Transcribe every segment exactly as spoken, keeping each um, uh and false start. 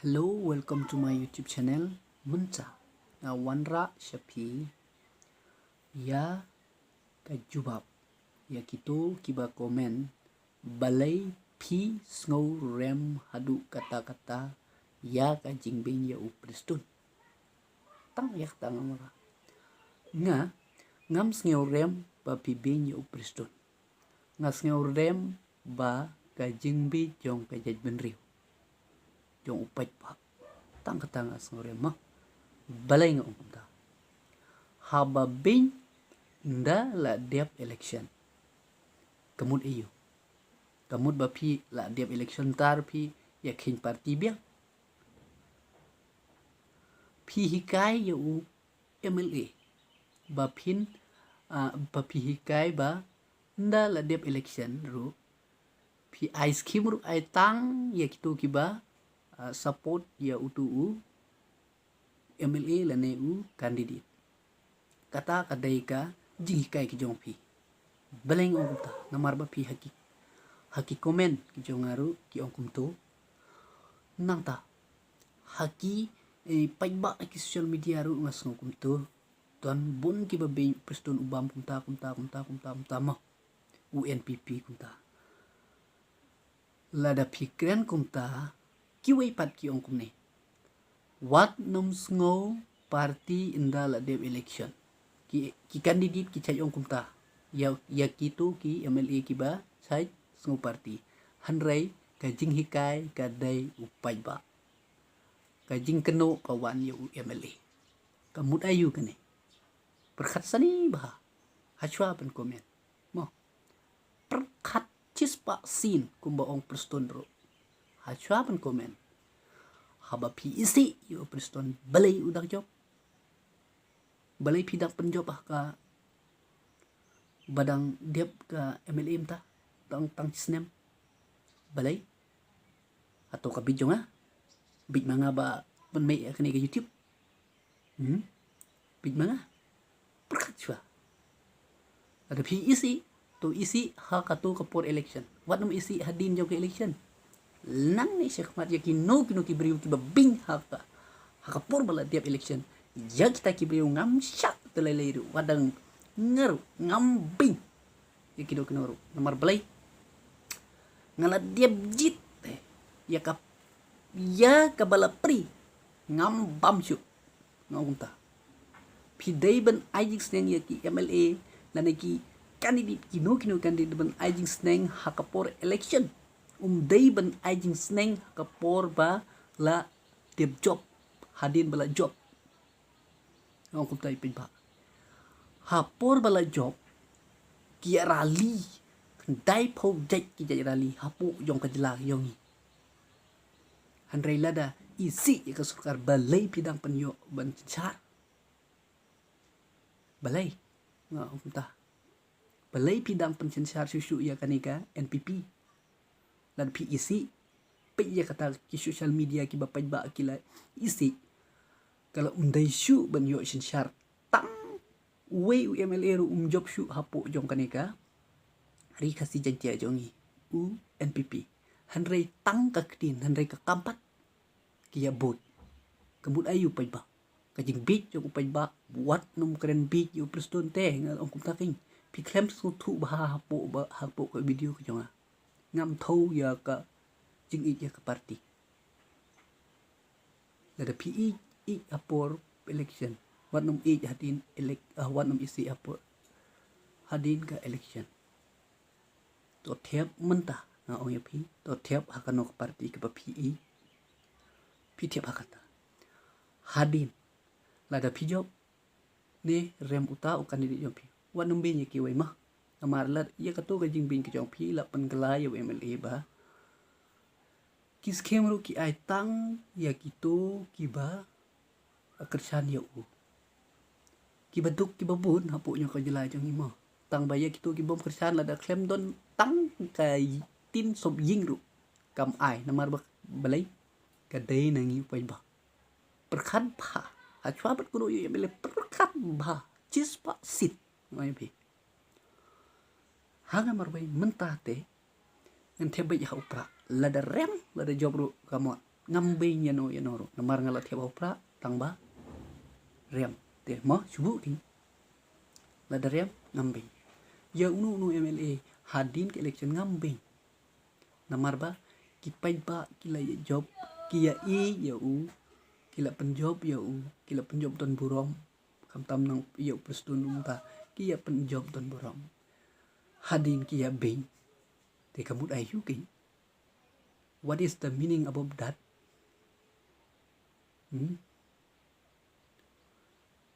Hello, welcome to my YouTube channel. Mynta nga wanrah sha phi ïa ka jubab ïa kito kiba comment, balei phi sngewrem haduh katta katta ïa ka jingbeiñ ïa u Prestone. Tang ïa kata nga wanrah. Nga ngam sngewrem ba phi beiñ ïa u Prestone. Nga sngewrem ba ka jingbit jong ka jaitbynriew, jong u paidbah. Tang kata nga sngewrem mo. Balei nga ong kumta? Haba beiñ ynda la dep election, ka mut aïu? Ka mut ba phi la dep election tar phi ïa kheiñ party biang? Phi hikai ïa u M L A ba phin, ah, ba phi hikai ba ynda la dep election ruh phi ai skim ruh ai tang ïa kito kiba, ah, support ïa utu u M L A lane u candidate. Kata ka dei ka jinghikai ki jong phi. Balei nga ong kumta? Namar ba phi ha ki, ha ki comment ki jong nga ruh ki ong kumto. Nangta ha ki, eh, paidbah ha ki social media ruh nga sngew kumto. Don bun kiba beiñ u Prestone u bam kumta, kumta, kumta, kumta, kumta mo. U N P P kumta. Lada phi kren kumta, kiwei pat ki ong kumne. Wat nym sngew party ynda la dep election. Ki, ki candidate ki shait ong kumta. Ïa, ïa kito ki M L A kiba shait sngew party. Hynrei ka jinghikai ka dei u paidbah. Ka jingkynnoh ka wan ïa u M L A. Ka mut aïu kane? Pyrkhat sani bha. Hashwa ban comment. Mo. Pyrkhat shispah sien kumba ong Prestone ruh. Hashwa ban comment. Haba phi isih ïa u Prestone, balei u dang jop? Balei phi dang pynjop ha ka ba dang dep ka M L A mynta? Tang, tang snem. Balei? Hato ka bit jong nga? Bit ma nga ba pynmih ïa kane ka YouTube. Hmm? Bit ma nga? Pyrkhat shwa. Lada phi isih, to isih ha kato ka por election. Wat nym isih hadien jong ka election. Nangne shakhmat ïa kino kino ki briew kiba beiñ ha ka, ha ka por ba la dep election. Ïa kita ki briew ngam shah te lei lei ruh. Wat dang nga ruh ngam beiñ ïa kino kino ruh. Namar balei? Nga la dep jied, eh, ïa ka, ïa kaba la prie. Ngam bam shuh. Nga ong kumta. Phi dei ban ai jingsneng ïa ki M L A lane ki candidate, kino kino candidate ban ai jingsneng ha ka por election. Um dei ban ai jingsneng ha ka por ba la dep jop, hadien ba la jop. Nga ong kumta ïa phi ba ha por ba la jop ki ïa rally khyndai phew jait ki jait rally hapoh jong ka jylla jong ngi. Hynrei lada isih ïa ka sorkar, balei phi dang pynïoh ban synshar? Balei? Nga ong kumta. Balei phi dang pynsynshar shuh shuh ïa kane ka N P P? Lada phi isih, peit ïa kata ki social media kiba paidbah ki la isih. Ka la ym dei shuh ban ïoh synshar. Tang uwei u M L A ruh um jop shuh hapoh jong kane ka Ri Khasi Jaiñtia jong ngi, u N P P. Hynrei tang ka ktien, hynrei ka kam pat ki ïa bud. Ka mut aïu paidbah? Ka jingbit jong u paidbah, wat nym kren bit ïa u Prestone te, nga ong kumta keiñ. Phi khlem sngewthuh bha hapoh ba, hapoh ka video ka jong nga. Ngam thew ïa ka jingïeit ïa ka party. Lada phi ïeit, ïeit ha por election. Wat nym ïeit hadien elec-, ah, wat nym isih ha por hadien ka election. To thiap mynta, nga ong ïa phi, to thiap ha kano ka party kaba phi ïeit. Phi thiap ha kata. Hadien lada phi jop, ne rem uta u candidate jong phi, wat nym beiñ ïa kiwei ma. Namar lada ïa kato ka jingbeiñ ka jong phi la pynkylla ïa u M L A ba ki skim ruh ki ai tang ïa kito kiba kyrshan ïa u. Kiba duk kiba bun hapoh jong ka jylla jong ngi mo. Tang ba ïa kito ki bym kyrshan, lada khlem don tang ka tin sop ïing ruh kam ai, namar ba balei? Ka dei na ngi u paidbah. Pyrkhat bha. Hashwa bad kano ïa M L A, pyrkhat bha. Shispah sien. Nga ong ïa phi. Ha nga marwei mynta te ngan thiah beit ha u Prah. Lada rem, lada jop ruh ka mut. ngam beiñ ïa no ïa no ruh. Namar nga la thiah ba u Prah tang ba riam. Te mo shu buh ki. Lada riam ngam beiñ. Ïa uno uno M L A hadien ka election ngam beiñ. Namar ba ki paidbah ki la ïa jop, ki ïa i ïa u, ki la pynjop ïa u, ki la pynjop don burom. Khamtam nang ïa u Prestone um ta, ki ïa pynjop don burom. Hadien ki ïa beiñ. Te ka mut ai ïu ki. What is the meaning about that? Hmm?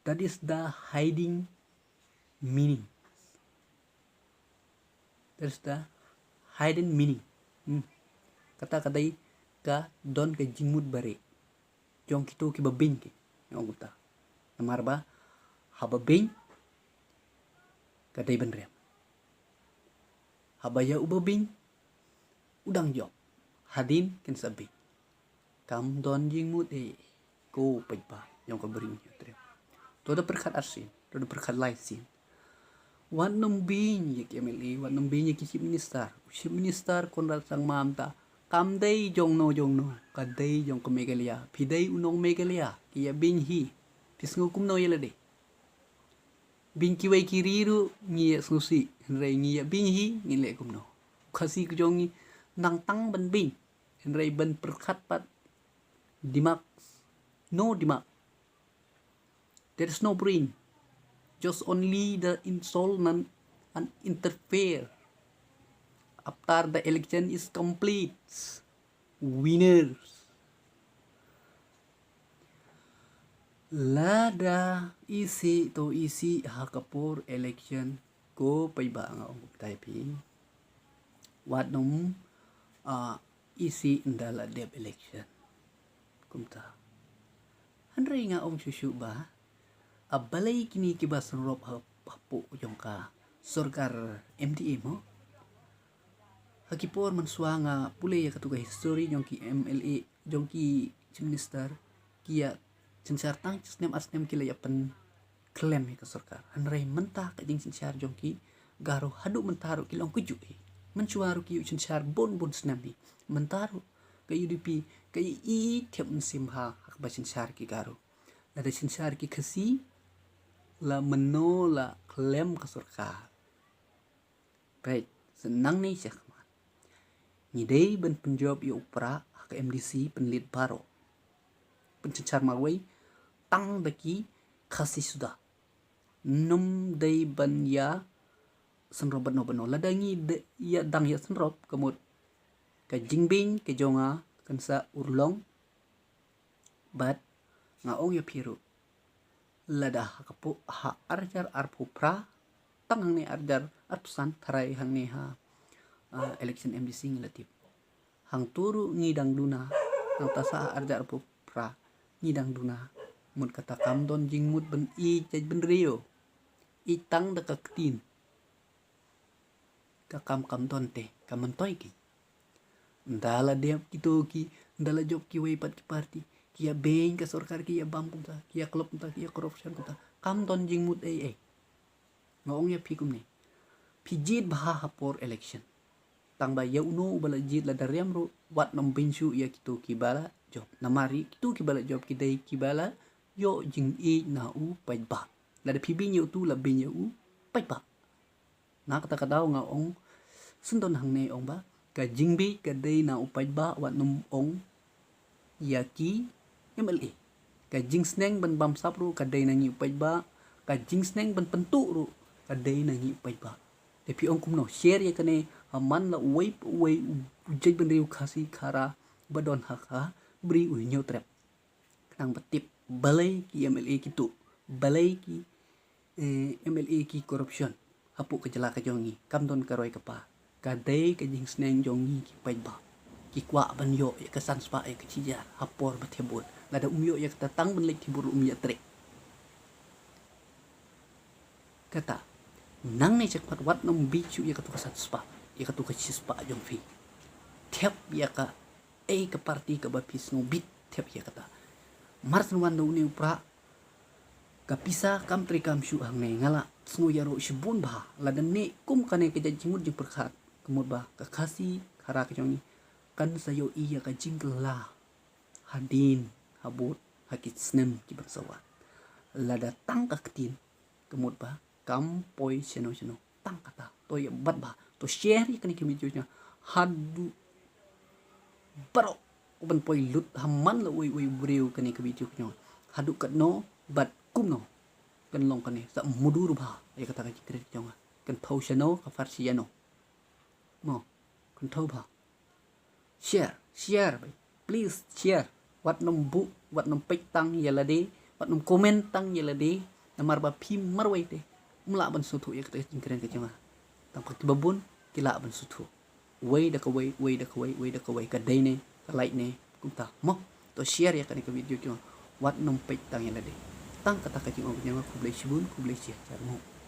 That is the hiding meaning. That is the hidden meaning. Hmm. Kata ka dei ka don ka jingmut bari jong kito ki ba beiñ ki. Ong kumta. Namar ba haba beiñ ka dei ban riam. Haba ïa u ba beiñ u dang jop. Hadien kin sa beiñ. Kam don jingmut eh. Ko paidbah jong ka Bri u Hynñiewtrep. To da pyrkhat arsien, to da pyrkhat lai sien. Wat nym beiñ ïa ki M L A, wat nym beiñ ïa ki Chief Minister. U Chief Minister Conrad Sangma mynta kam dei jong no jong no, ka dei jong ka Meghalaya. Phi dei u nong Meghalaya, ki ïa beiñ hi. Phi sngew kumno ïa lade? Beiñ kiwei ki ri ruh ngi ïa sngewsih, hynrei ngi ïa beiñ hi ngi leh kumno? Khasi ka jong ngi nang tang ban beiñ, hynrei ban pyrkhat pat dimak, no dimak. There is no brain. Just only the insult and, and interfere. After the election is complete, winners. Lada isih to isih ha ka por election, ko paidbah nga ong kumta ïa phi. Wat nym, ah, isih ynda la dep election. Kumta. Hynrei nga ong shuh shuh ba, ah, balei kine kiba synrop ha, hapoh jong ka sorkar M D A mo? Ha ki por mynshuwa nga pule ïa katu ka history jong ki M L A, jong ki Chief Minister, ki ïa synshar tang snem ar snem ki la ïa pynkhlem ïa ka sorkar. Hynrei mynta ka jingsynshar jong ki Garo haduh mynta ruh ki long kajuh hi. Mynshuwa ruh ki ïa synshar bun bun snem hi. Mynta ruh ka U D P ka ïa i thep mynsiem ha, ha kaba synshar ki Garo. Lada synshar ki Khasi la mynno la khlem ka sorkar. Peit, sa nangne shakhmat ngi dei ban pynjop ïa u Prah ha ka M D C pynleit baroh. Pynsynshar marwei tang da ki Khasi suda. Nym dei ban ïa synrop bad no bad no. Lada ngi dei ïa dang ïa synrop ka mut ka jingbeiñ ka jong nga kan sa urlong. Bad nga ong ïa phi ruh, lada ha ka pu-, ha arjar arphew phra, tang hangne arjar arphew san, tharai hangne ha, ah, election M D C ngi la tip. Hangto ruh ngi dang duna, nangta sa ha arjar arphew phra ngi dang duna. Mut kata kam don jingmut ban ïeit jaitbynriew. Ïeit tang da ka ktien. Ka kam kam don te, ka myntoi ki. Ynda la dep kito ki, ynda la jop kiwei pat ki party, ki ïa beiñ ka sorkar, ki ïa bam kumta, ki ïa klop kumta, ki ïa corruption kumta. Kam don jingmut ei ei. Nga ong ïa phi kumne. Phi jied bha ha por election. Tang ba ïa uno uba la jied lada riam ruh, wat nym beiñ shuh ïa kito kiba la jop. Namar ïa kito kiba la jop ki dei kiba la ïoh jingïeit na u paidbah. Lada phi beiñ ïa uto la beiñ ïa u paidbah. Na kata ka daw nga ong, sngewdon hangne ong ba ka jingbieit ka dei na u paidbah, wat nym ong ïa ki M L A. Ka jingsneng ban bamsap ruh ka dei na ngi u paidbah, ka jingsneng ban pyntuh ruh ka dei na ngi u paidbah. Te phi ong kumno, share ïa kane ha man la uwei pa uwei u jaitbynriew Khasi Khara ba don ha ka Bri u Hynñiewtrep. Khnang ba tip balei ki M L A ki tuh, balei ki, eh, M L A ki corruption hapoh ka jylla ka jong ngi. Kam don ka roi ka par. Ka dei ka jingsneng jong ngi ki paidbah. Ki kwah ban ïoh ïa ka san spah ïa ka shi hajar ha por ba thiah vote. Lada um ïoh ïa kata, tang ban leit thiah vote um ïa trei. Kata, nangne shakhmat wat nym beiñ shuh ïa katu ka san spah, ïa katu ka shi spah jong phi. Thep ïa ka, ei ka party kaba phi sngewbit, thep ïa kata. Mar shen wan da une u Prah, ka pisa kam trei kam shuh hangne, nga la sngew ïaroh shibun bha. Lada ne kum kane ka jait jingmut jingpyrkhat, ka mut ba ka Khasi Khara ka jong ngi kan sa ïohi ïa ka jingkylla hadien, habud, ha ki snem kiban sa wan. Lada tang ka ktien, ka mut ba kam poi shano shano, tang kata. To ïa bat bha, to share ïa kane ka video jong nga haduh baroh, u ban poi lut ha man la uwei uwei u briew kane ka video jong nga. Haduh katno bad kumno kan long kane, sa mudui bha ïa kata ka jingkren jong nga. Kan thew shano ka pharshi ïano. Mo, kan thew bha. Share, share bha. Please share. Wat nym buh, wat nym peit tang ïa lade, wat nym comment tang ïa lade. Namar ba phi marwei te ym lah ban sngewthuh ïa kata ka jingkren ka jong nga. Tang ba kiba bun ki lah ban sngewthuh. Wei da kawei, wei da kawei, wei da kawei, ka dei ne ka lait ne, kumta. Mo, to share ïa kane ka video jong nga. Wat nym peit tang ïa lade. Tang kata ka jingong ka jong nga. Khublei shibun, khublei shihajar nguh.